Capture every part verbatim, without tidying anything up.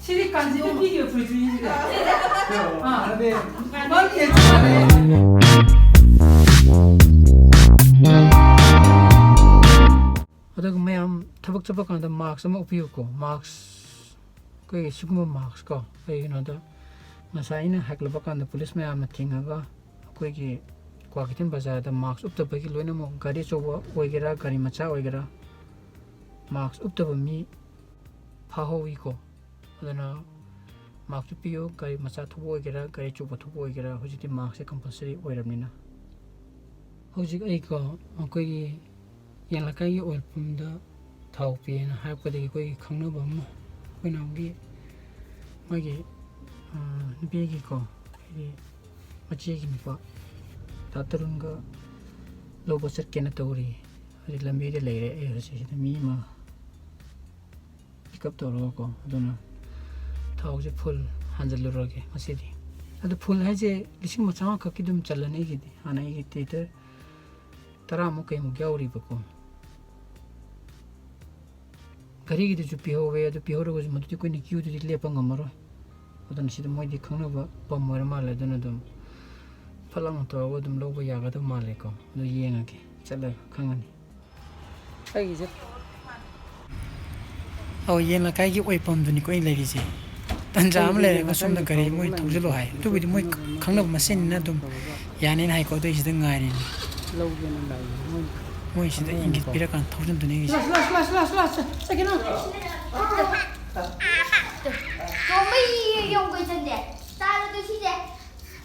ꯁꯤꯗꯤ ꯀꯥꯟꯆꯤꯗ ꯄꯤꯈꯤꯕ ꯐꯨꯔꯤꯠꯇꯨꯅꯤ ꯁꯤꯗꯤ꯫ ꯑꯥ꯫ ꯑꯗꯨꯒ ꯃꯌꯥꯝ ꯊꯕꯛ ꯆꯠꯄ ꯀꯥꯟꯗ mask ꯑꯃ ꯎꯞꯄꯤꯌꯨꯀꯣ꯫ Mask, ꯑꯩꯈꯣꯏꯒꯤ ꯁꯤꯒꯨꯝꯕ mask ꯀꯣ꯫ ꯀꯩꯒꯤꯅꯣꯗ, ꯉꯁꯥꯏ ꯑꯩꯅ ꯍꯥꯏꯒꯠꯂꯛꯄ ꯀꯥꯟꯗ ꯄꯨꯂꯤꯁ ꯃꯌꯥꯝꯅ ꯊꯤꯡꯉꯒ ꯑꯩꯈꯣꯏꯒꯤ ꯀ꯭ꯋꯥꯀꯩꯊꯦꯜ ꯕꯖꯥꯔꯗ mask ꯎꯞꯇꯕꯒꯤ ꯂꯣꯏꯅꯃꯛ, ꯒꯥꯔꯤ ꯑꯆꯧꯕ ꯑꯣꯏꯒꯦꯔꯥ, ꯒꯥꯔꯤ ꯃꯆꯥ ꯑꯣꯏꯒꯦꯔꯥ, mask ꯎꯞꯇꯕ ꯃꯤ ꯐꯥꯍꯧꯋꯤꯀꯣ꯫ ꯑꯗꯨꯅ mask ꯎꯞꯄꯤꯌꯨ, ꯒꯥꯔꯤ ꯃꯆꯥ ꯊꯧꯕ ꯑꯣꯏꯒꯦꯔꯥ, ꯒꯥꯔꯤ ꯑꯆꯧꯕ ꯊꯧꯕ ꯑꯣꯏꯒꯦꯔꯥ, ꯍꯧꯖꯤꯛꯇꯤ maskꯁꯦ compulsory ꯑꯣꯏꯔꯕꯅꯤꯅ꯫ ꯍꯧꯖꯤꯛ ꯑꯩꯀꯣ, ꯑꯩꯈꯣꯏꯒꯤ ꯌꯦꯟ ꯂꯩꯀꯥꯏꯒꯤ oil pumpꯇ ꯊꯥꯎ ꯄꯤꯌꯦꯅ ꯍꯥꯏꯔꯛꯄꯗꯒꯤ ꯑꯩꯈꯣꯏꯒꯤ ꯈꯪꯅꯕ ꯑꯃ, ꯑꯩꯈꯣꯏ ꯏꯅꯥꯎꯒꯤ, ꯃꯥꯒꯤ, ꯑꯥ, ꯅꯨꯄꯤꯒꯤꯀꯣ, ꯑꯩꯈꯣꯏꯒꯤ ꯃꯆꯦꯒꯤ ꯅꯨꯄꯥ ꯗꯥ ꯇꯔꯨꯟꯒ ꯂꯧꯕ ꯆꯠꯀꯦꯅ ꯇꯧꯔꯤ꯫ ꯍꯧꯖꯤꯛ ꯂꯝꯕꯤꯗ ꯂꯩꯔꯦ꯫ ꯑꯩ ꯍꯧꯖꯤꯛ ꯁꯤꯗ ꯃꯤ ꯑꯃ pick up ꯇꯧꯔꯒꯀꯣ, ꯑꯗꯨꯅ ꯊꯥꯎꯁꯦ full ꯍꯥꯟꯖꯜꯂꯨꯔꯒꯦ ꯉꯁꯤꯗꯤ꯫ ꯑꯗꯨ full ꯍꯥꯏꯁꯦ ꯂꯤꯁꯤꯡ ꯑꯃ ꯆꯥꯝꯃꯉꯥ ꯈꯛꯀꯤ ꯑꯗꯨꯝ ꯆꯜꯂꯅꯤ ꯑꯩꯒꯤꯗꯤ꯫ ꯍꯥꯟꯅ ꯑꯩꯒꯤ litre ꯇꯔꯥꯃꯨꯛ ꯀꯩꯃꯨꯛ ꯌꯥꯎꯔꯤꯕꯀꯣ꯫ ꯘꯔꯤꯒꯤꯗꯨꯁꯨ ꯄꯤꯍꯧꯋꯦ, ꯑꯗꯨ ꯄꯤꯍꯧꯔꯒꯁꯨ ꯃꯗꯨꯗꯤ ꯑꯩꯈꯣꯏꯅ queueꯗꯨꯗꯤ ꯂꯦꯞꯄ ꯉꯝꯃꯔꯣꯏ꯫ ꯑꯗꯨꯅ ꯁꯤꯗ ꯃꯣꯏꯗꯤ ꯈꯪꯅꯕ pump ꯑꯣꯏꯔ ꯃꯥꯜꯂꯦ, ꯑꯗꯨꯅ ꯑꯗꯨꯝ ꯐꯠ ꯂꯥꯎꯅ ꯇꯧꯔꯒ ꯑꯗꯨꯝ ꯂꯧꯕ ꯌꯥꯒꯗꯕ ꯃꯥꯜꯂꯦꯀꯣ꯫ ꯑꯗꯨ ꯌꯦꯡꯉꯒꯦ, ꯆꯠꯂꯒ ꯈꯪꯉꯅꯤ꯫ ꯑꯩꯒꯤꯁꯦ ꯑꯧ, ꯌꯦꯟ ꯂꯩꯀꯥꯏꯒꯤ oil pumpꯗꯨꯅꯤꯀꯣ ꯑꯩ ꯂꯩꯔꯤꯁꯦ꯫ ꯇꯟꯖꯥ ꯑꯃ ꯂꯩꯔꯒ ꯁꯣꯝꯗ ꯒꯥꯔꯤ ꯃꯣꯏ ꯊꯧꯖꯤꯜꯂꯣ ꯍꯥꯏ꯫ ꯑꯗꯨꯕꯨꯗꯤ ꯃꯣꯏ ꯈꯪꯅꯕ ꯃꯁꯦꯟꯅꯤꯅ ꯑꯗꯨꯝ ꯌꯥꯅꯤꯅ ꯍꯥꯏꯀꯣ꯫ ꯑꯗꯨ ꯑꯩ ꯁꯤꯗ ꯉꯥꯏꯔꯤꯅꯤ꯫ ꯂꯧꯒꯦꯅ ꯂꯥꯛꯏꯅꯤ ꯃꯣꯏ꯫ ꯃꯣꯏ ꯁꯤꯗ ꯏꯪꯒꯤꯠ ꯄꯤꯔꯀꯥꯟꯗ ꯊꯧꯖꯤꯟꯗꯣꯏꯅꯦ ꯑꯩꯒꯤꯁꯦ꯫ ꯂꯥꯛꯁꯤ, ꯂꯥꯛꯁꯤ, ꯂꯥꯛꯁꯤ, ꯂꯥꯛꯁꯤ, ꯂꯥꯛꯁꯤ, ꯆꯠꯈꯤꯅꯨ꯫ ꯇꯣꯝꯕ ꯌꯦꯡꯉꯨ ꯀꯣꯏ ꯆꯠꯂꯦ꯫ ꯆꯥꯔꯣ ꯇꯨ ꯁꯤꯁꯦ꯫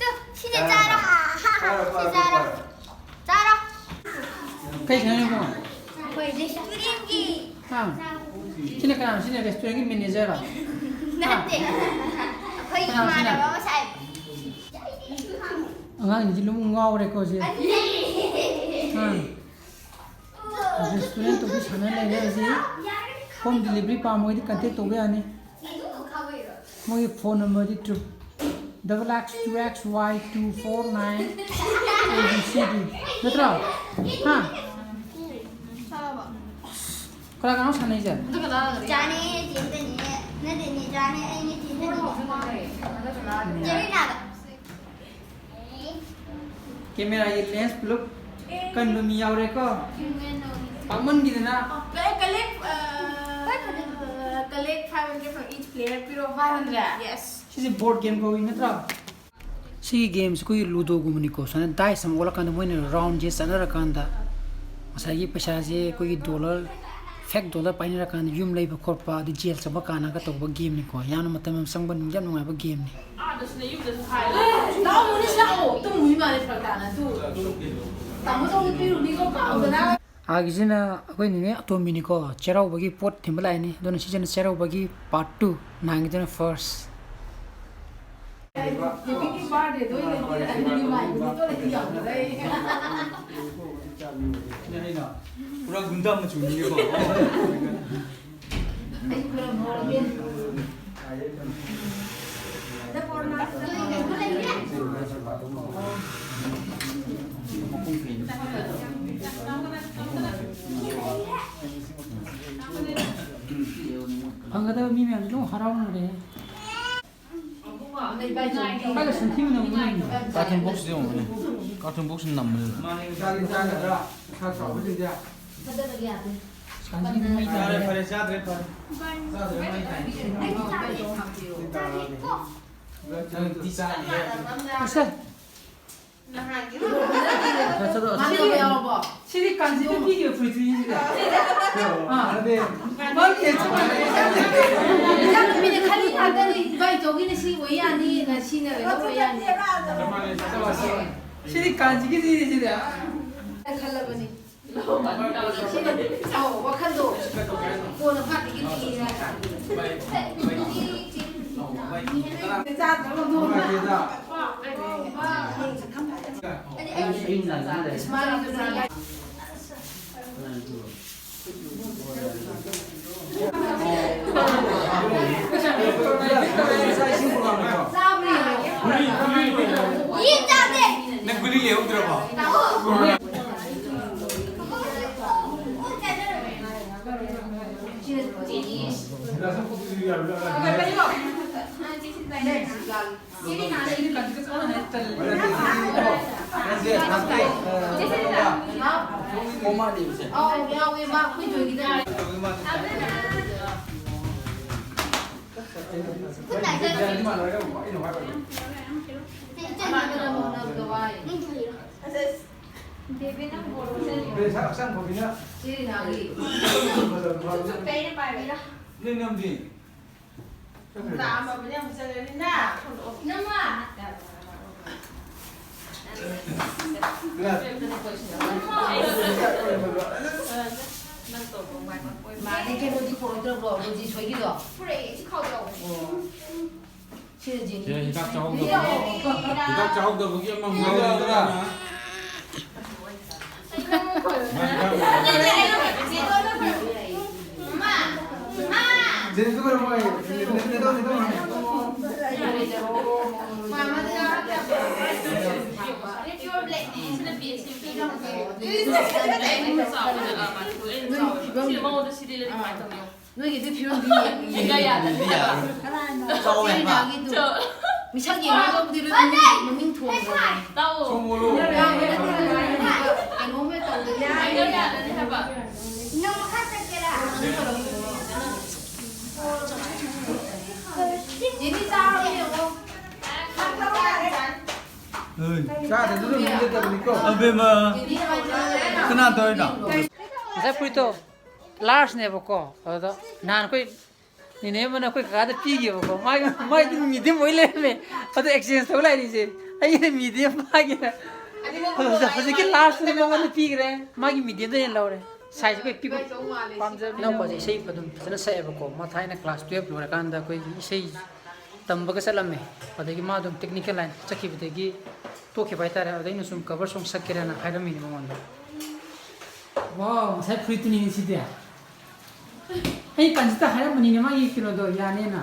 ꯇꯨ, ꯁꯤꯁꯦ ꯆꯥꯔꯣ꯫ ꯁꯤ ꯆꯥꯔꯣ꯫ ꯆꯥꯔꯣ꯫ ꯀꯩ ꯁꯥꯟꯅꯔꯤꯅꯣ? ꯑꯩꯈꯣꯏ restaurantꯀꯤ꯫ ꯍꯥ? ꯁꯤꯅ ꯀꯅꯥꯅꯣ? ꯁꯤꯅ restaurantꯀꯤ managerꯔꯣ? ꯅꯠꯇꯦ꯫ ꯑꯩꯈꯣꯏ ꯀꯅꯥ ꯁꯤꯅ? ꯏꯃꯥꯟꯅꯕ ꯑꯃ ꯁꯥꯏ꯫ ꯑꯉꯥꯡꯁꯤꯡꯁꯤ ꯂꯣꯏꯅ ꯉꯥꯎꯔꯦꯀꯣ ꯁꯤ꯫ ꯑꯗꯨꯅꯦ꯫ ꯍꯥ? Restaurant ꯇꯧꯕꯤ ꯁꯥꯟꯅ ꯂꯩꯔꯦ ꯍꯧꯖꯤꯛ꯫ Home delivery ꯄꯥꯝꯃꯒꯗꯤ contact ꯇꯧꯕ ꯌꯥꯅꯤ꯫ ꯃꯣꯏꯒꯤ phone numberꯗꯤ triple double X two X Y two four nine A B C D ꯅꯠꯇ꯭ꯔꯣ? ꯍꯥ? ꯀꯅꯥ ꯀꯅꯥꯅꯣ ꯁꯥꯟꯅꯩꯁꯦ? ꯆꯥꯅꯤ, ꯆꯦꯟꯗꯅꯤ, ꯅꯠꯇꯦꯅꯦ, ꯆꯥꯅꯤ꯫ ꯀꯦꯃꯦꯔꯥꯒꯤ ꯂꯦꯟꯁ ꯄꯨꯂꯞ ꯀꯟꯕ ꯃꯤ ꯌꯥꯎꯔꯦꯀꯣ꯫ ꯄꯥꯛꯃꯟꯈꯤꯗꯅ꯫ Collect, uh, collect five hundred from each player. ꯄꯤꯔꯣ five hundred. Yes. ꯁꯤꯁꯦ ꯕꯣꯔꯗ ꯒꯦꯝ ꯀꯧꯏ ꯅꯠꯇ꯭ꯔꯥ? ꯁꯤꯒꯤ ꯒꯦꯝꯁꯦ ꯑꯩꯈꯣꯏꯒꯤ ꯂꯨꯗꯣꯒꯨꯝꯕꯅꯤꯀꯣ꯫ ꯁꯨꯃꯥꯏꯅ ꯗꯥꯏꯁ ꯑꯃ ꯑꯣꯜꯂꯀꯥꯟꯗ ꯃꯣꯏꯅ ꯔꯥꯎꯟꯁꯦ ꯆꯠꯅꯔꯀꯥꯟꯗ ꯉꯁꯥꯏꯒꯤ ꯄꯩꯁꯥꯁꯦ ꯑꯩꯈꯣꯏꯒꯤ ꯗꯣꯂꯔ, ꯐꯦꯛ ꯗꯣꯂꯔ ꯄꯥꯏꯅꯔꯀꯥꯟꯗ ꯌꯨꯝ ꯂꯩꯕ ꯈꯣꯠꯄ, ꯑꯗꯩ ꯖꯦꯜ ꯆꯪꯕ ꯀꯥꯟꯅꯒ ꯇꯧꯕ ꯒꯦꯝꯅꯤꯀꯣ꯫ ꯌꯥꯝꯅ ꯃꯇꯝ ꯌꯥꯝ ꯆꯪꯕ, ꯅꯨꯡꯗꯤ ꯌꯥꯝ ꯅꯨꯡꯉꯥꯏꯕ ꯒꯦꯝꯅꯤ꯫ ꯂꯥꯛꯑꯣ, ꯃꯣꯅꯤꯁ, ꯂꯥꯛꯑꯣ꯫ ꯇꯨꯝꯃꯨ ꯏꯃꯥꯅꯦ ꯐꯔꯛ ꯇꯥꯅ꯫ ꯑꯗꯨ ꯇꯥꯃꯣ ꯆꯧꯗ ꯄꯤꯔꯨꯅꯤꯀꯣ ꯀꯥꯎꯗꯅ꯫ ꯑꯥꯒꯤꯁꯤꯅ ꯑꯩꯈꯣꯏ ꯅꯦꯅꯦ ꯑꯇꯣꯝꯕꯤꯅꯤꯀꯣ, ꯆꯩꯔꯥꯎꯕꯒꯤ ꯄꯣꯠ ꯊꯤꯟꯕ ꯂꯥꯛꯏꯅꯤ꯫ ꯑꯗꯨꯅ ꯁꯤꯁꯤꯅ ꯆꯩꯔꯥꯎꯕꯒꯤ ꯄꯥꯔꯠ ꯇꯨ, ꯅꯍꯥꯟꯒꯤꯗꯨꯅ ꯐꯥꯔꯁ꯫ ꯍꯦꯄꯤ ꯕꯥꯔꯗꯦꯗꯣ ꯑꯣꯏꯅ ꯄꯤꯔꯛꯑꯗꯤ ꯅꯨꯡꯉꯥꯏꯕꯅꯤꯀꯣ, ꯂꯩꯇꯦ ꯌꯥꯝꯅ ꯂꯩ꯫ ꯑꯩꯅ ꯄꯨꯔꯥ ꯒꯨꯟꯗꯥ ꯃꯆꯨꯅꯤꯅꯦꯀꯣ꯫ ꯑꯩꯁꯨ ꯈꯔ ꯉꯧꯔꯒꯦ꯫ ꯐꯪꯒꯗꯕ ꯃꯤ ꯃꯌꯥꯝꯁꯦ ꯂꯣꯏ ꯍꯔꯥꯎꯅꯔꯦ꯫ ꯀꯥꯏꯗ ꯁꯟꯊꯤ ꯃꯅꯝ ꯑꯃ ꯅꯝꯃꯤꯅꯣ? ꯀꯥꯔꯇꯨꯟ ꯕꯣꯛꯁꯇ ꯌꯦꯡꯉꯨꯅꯦ꯫ ꯀꯥꯔꯇꯨꯟ ꯕꯣꯛꯁꯅ ꯅꯝꯕꯅꯦ꯫ ꯃꯥꯅꯦ, ꯆꯥꯗꯤ ꯆꯥꯒꯗ꯭ꯔꯥ? ꯄꯩꯁꯥ ꯆꯥꯎꯕꯁꯤꯡꯁꯦ꯫ ꯁꯟꯊꯤꯗꯤ ꯃꯩ ꯐꯔꯦ, ꯇꯥꯔꯦ꯫ ꯐꯔꯦ, ꯆꯥꯗ꯭ꯔꯦ, ꯐꯔꯦ꯫ ꯆꯥꯗ꯭ꯔꯦ, ꯃꯩ ꯇꯥꯏ꯫ ꯅꯪꯗꯤ ꯆꯥꯏꯌꯦ꯫ ꯑꯁ꯫ ꯃꯥꯟꯅꯕ ꯌꯥꯎꯔꯕꯣ? ꯁꯤꯗꯤ ꯀꯥꯟꯆꯤꯗ ꯄꯤꯈꯤꯕ ꯐꯨꯔꯤꯠꯇꯨꯅꯤ ꯁꯤꯗꯤ꯫ ꯑꯥ꯫ ꯃꯥꯒꯤ ꯆꯞ ꯃꯥꯟꯅꯩ꯫ ꯏꯆꯥ ꯅꯨꯄꯤꯅ ꯈꯜꯂꯤ ꯉꯥꯛꯇꯅꯤ, ꯏꯕꯥꯏꯇꯣꯒꯤꯅ ꯁꯤ ꯑꯣꯏ ꯌꯥꯅꯤꯅ, ꯁꯤꯅ ꯀꯩꯅꯣ ꯑꯣꯏ ꯌꯥꯅꯤ꯫ ꯁꯤꯗꯤ ꯀꯥꯟꯆꯤꯒꯤ ꯁꯤꯗꯤ, ꯁꯤꯗꯤ꯫ ꯈꯜꯂꯕꯅꯤ꯫ ꯁꯤꯅ, ꯑꯧ, ꯋꯥꯈꯜꯗꯣ ꯀꯣꯟꯅ ꯐꯥꯠꯇꯒꯤ ꯂꯤꯔꯦ꯫ ꯆꯥꯗ꯭ꯔꯕ ꯅꯣꯡꯃ꯫ ꯏꯁꯃꯥꯏꯜ꯫ ꯆꯥꯕ꯭ꯔꯥ ꯌꯦꯡꯉꯣ꯫ ꯌꯦꯟ ꯆꯥꯗꯦ꯫ ꯅꯪ ꯒꯨꯂꯤ ꯂꯩꯍꯧꯗ꯭ꯔꯕꯣ? ꯆꯥꯎꯋꯣ꯫ ꯑꯣ, ꯑꯣ, ꯑꯣ, ꯆꯥꯖꯔꯣꯏ꯫ ꯆꯤꯅꯤ꯫ ꯀꯩꯅꯣ? ꯅꯪ ꯅꯝꯗꯤ꯫ ꯆꯥꯝꯃꯕꯨꯗꯤ ꯑꯃꯨꯛ ꯆꯠꯂꯦ, ꯔꯤꯅꯥ꯫ ꯏꯅꯝꯃ꯫ ꯃꯥꯗꯤ ꯀꯩꯅꯣꯗꯤ ꯄꯨꯔꯛꯇ꯭ꯔꯕ꯭ꯔꯣ, ꯔꯣꯖꯤ ꯁꯣꯏꯒꯤꯗꯣ? ꯄꯨꯔꯛꯑꯦ, ꯁꯤ ꯈꯥꯎꯗ ꯌꯥꯎꯕꯅꯦ꯫ ꯑꯣ꯫ ꯁꯤꯅ ꯖꯦꯅꯤ꯫ ꯁꯦ, ꯍꯤꯗꯥꯛ ꯆꯥꯍꯧꯗꯕ-, ꯍꯤꯗꯥꯛ ꯆꯥꯍꯧꯗꯕꯒꯤ ꯑꯃ ꯌꯥꯎꯔꯤꯗꯅ꯫ ꯅꯣꯏꯒꯤꯗꯤ ꯐꯤꯕꯝꯗꯤ ꯌꯦꯡꯉꯨ꯫ ꯌꯥ, ꯌꯥꯗꯕꯅꯦ ꯍꯥꯏꯕ꯫ ꯆꯥꯎꯋꯦ ꯍꯥꯏꯕ꯫ ꯃꯤꯁꯛ ꯌꯦꯡꯉꯒꯕꯨꯗꯤ ꯂꯣꯏ ꯃꯃꯤꯡ ꯊꯣꯟꯕꯅꯦ꯫ ꯇꯥꯎꯑꯣ꯫ ꯀꯩꯅꯣꯝ ꯍꯦꯛ ꯇꯧꯗꯅ꯫ ꯌꯥꯗꯅꯤ ꯍꯥꯏꯕ꯫ ꯆꯦꯗꯤ ꯆꯥꯔꯕ ꯌꯦꯡꯉꯣ꯫ ꯆꯥꯗ꯭ꯔꯁꯨ ꯑꯗꯨꯝ ꯌꯦꯡꯒꯗꯕꯅꯤꯀꯣ꯫ ꯑꯕꯦꯝꯃ꯫ ꯀꯅꯥ ꯇꯧꯔꯤꯅꯣ? ꯉꯁꯥꯏ ꯐꯨꯔꯤꯠꯇꯣ ꯂꯥꯔꯖꯅꯦꯕꯀꯣ, ꯑꯗꯨꯗ ꯅꯍꯥꯟ ꯑꯩꯈꯣꯏ ꯅꯦꯅꯦ ꯑꯃꯅ ꯑꯩꯈꯣꯏ ꯀꯀꯥꯗ ꯄꯤꯈꯤꯕꯀꯣ, ꯃꯥꯒꯤ, ꯃꯥꯏꯗꯤ ꯃꯤꯗꯤꯌꯝ ꯑꯣꯏ ꯂꯩꯔꯝꯃꯦ꯫ ꯑꯗꯨ ꯑꯦꯛꯁꯆꯦꯟꯖ ꯇꯧ ꯂꯥꯛꯏꯁꯦ, ꯑꯩꯅ ꯃꯤꯗꯤꯌꯝ ꯃꯥꯒꯤꯅ꯫ ꯑꯗꯨ ꯍꯧꯖꯤꯛ-, ꯍꯧꯖꯤꯛꯀꯤ ꯂꯥꯔꯖꯇꯨꯗꯤ ꯃꯉꯣꯟꯗ ꯄꯤꯈ꯭ꯔꯦ, ꯃꯥꯒꯤ ꯃꯤꯗꯤꯌꯝꯗ ꯑꯣꯏꯅ ꯂꯧꯔꯦ꯫ ꯁꯥꯏꯖ ꯑꯩꯈꯣꯏ ꯄꯤꯛꯄ ꯄꯥꯝꯖꯕꯅꯤꯅ꯫ ꯏꯅꯥꯎꯄꯥꯁꯦ ꯏꯁꯩ ꯑꯗꯨꯝ ꯐꯖꯅ ꯁꯛꯑꯦꯕꯀꯣ, ꯃꯥ ꯊꯥꯏꯅ ꯀ꯭ꯂꯥꯁ ꯇꯨꯌꯦꯜꯞ ꯂꯣꯏꯔꯀꯥꯟꯗ ꯑꯩꯈꯣꯏꯒꯤ ꯏꯁꯩ ꯇꯝꯕꯒ ꯆꯠꯂꯝꯃꯦ꯫ ꯑꯗꯒꯤ ꯃꯥ ꯑꯗꯨꯝ ꯇꯦꯛꯅꯤꯀꯦꯜ ꯂꯥꯏꯟ ꯆꯠꯈꯤꯕꯗꯒꯤ ꯇꯣꯛꯈꯤꯕ ꯍꯥꯏꯇꯥꯔꯦ꯫ ꯑꯗ ꯑꯩꯅ ꯁꯨꯝ ꯀꯚꯔ ꯁꯣꯡ ꯁꯛꯀꯦꯔꯅ ꯍꯥꯏꯔꯝꯃꯤꯅꯦ ꯃꯉꯣꯟꯗ꯫ ꯋꯥꯎ, ꯉꯁꯥꯏ ꯐꯨꯔꯤꯠꯇꯨꯅꯤꯅꯦ ꯁꯤꯗꯤ꯫ ꯑꯩ ꯀꯟꯖꯤꯇ ꯍꯥꯏꯔꯝꯕꯅꯤꯅꯦ, ꯃꯥꯒꯤ ꯀꯩꯅꯣꯗꯣ ꯌꯥꯅꯦꯅ꯫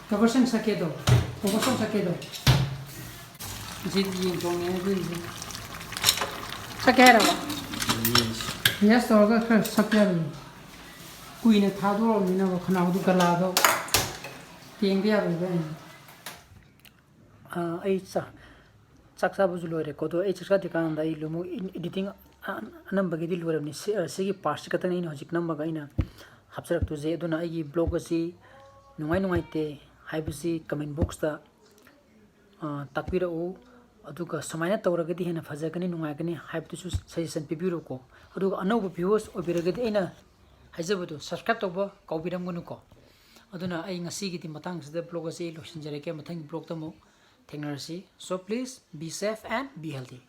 ꯀꯚꯔ ꯁꯣꯡ ꯁꯛꯀꯦꯗꯣ, ꯀꯚꯔ ꯁꯣꯡ ꯁꯛꯀꯦꯗꯣ꯫ ꯁꯤ ꯌꯦꯟ ꯊꯣꯡꯉꯦ ꯑꯗꯨꯏꯁꯦ꯫ ꯁꯛꯀꯦ ꯍꯥꯏꯔꯕ? ꯌꯦꯁ꯫ ꯌꯦꯁ ꯇꯧꯔꯒ ꯈꯔ ꯁꯛꯀꯦ ꯍꯥꯏꯕꯅꯤ꯫ ꯀꯨꯏꯅ ꯊꯥꯗꯣꯛꯑꯕꯅꯤꯅꯕ ꯈꯅꯥꯎꯗꯨ ꯒꯂꯥꯗꯣ꯫ ꯌꯦꯡꯕ ꯌꯥꯔꯣꯏꯕ ꯑꯩꯅ꯫ ꯑꯥ, ꯑꯩ ꯆꯥ-, ꯆꯥꯛ ꯆꯥꯕꯁꯨ ꯂꯣꯏꯔꯦꯀꯣ꯫ ꯑꯗꯣ ꯑꯩ ꯆꯥꯛ ꯆꯥꯗ꯭ꯔꯤꯀꯥꯟꯗ ꯑꯩ ꯂꯨꯃꯨ ꯏꯟ-, editing ꯑ-, ꯑꯅꯝꯕꯒꯤꯗꯤ ꯂꯣꯏꯔꯕꯅꯤ꯫ ꯁꯤ, ꯑ, ꯁꯤꯒꯤ partꯁꯤ ꯈꯛꯇꯅꯤ ꯑꯩꯅ ꯍꯧꯖꯤꯛ ꯅꯝꯃꯒ ꯑꯩꯅ ꯍꯥꯞꯆꯔꯛꯇꯣꯏꯁꯦ꯫ ꯑꯗꯨꯅ ꯑꯩꯒꯤ vlog ꯑꯁꯤ ꯅꯨꯡꯉꯥꯏ ꯅꯨꯡꯉꯥꯏꯇꯦ ꯍꯥꯏꯕꯁꯤ comment boxꯇ, ꯑ, ꯇꯥꯛꯄꯤꯔꯛꯎ꯫ ꯑꯗꯨꯒ ꯁꯨꯃꯥꯏꯅ ꯇꯧꯔꯒꯗꯤ ꯍꯦꯟꯅ ꯐꯖꯒꯅꯤ, ꯅꯨꯡꯉꯥꯏꯒꯅꯤ ꯍꯥꯏꯕꯗꯨꯁꯨ suggestion ꯄꯤꯕꯤꯔꯨꯀꯣ꯫ ꯑꯗꯨꯒ ꯑꯅꯧꯕ viewers ꯑꯣꯏꯕꯤꯔꯒꯗꯤ ꯑꯩꯅ ꯍꯥꯏꯖꯕꯗꯣ subscribe ꯇꯧꯕ ꯀꯥꯎꯕꯤꯔꯝꯒꯅꯨꯀꯣ꯫ ꯑꯗꯨꯅ ꯑꯩ ꯉꯁꯤꯒꯤꯗꯤ ꯃꯇꯥꯡꯁꯤꯗ vlog ꯑꯁꯤ ꯂꯣꯏꯁꯤꯟꯖꯔꯒꯦ꯫ ꯃꯊꯪꯒꯤ vlogꯇ ꯑꯃꯨꯛ ꯊꯦꯡꯅꯔꯁꯤ꯫ So please be safe and be healthy.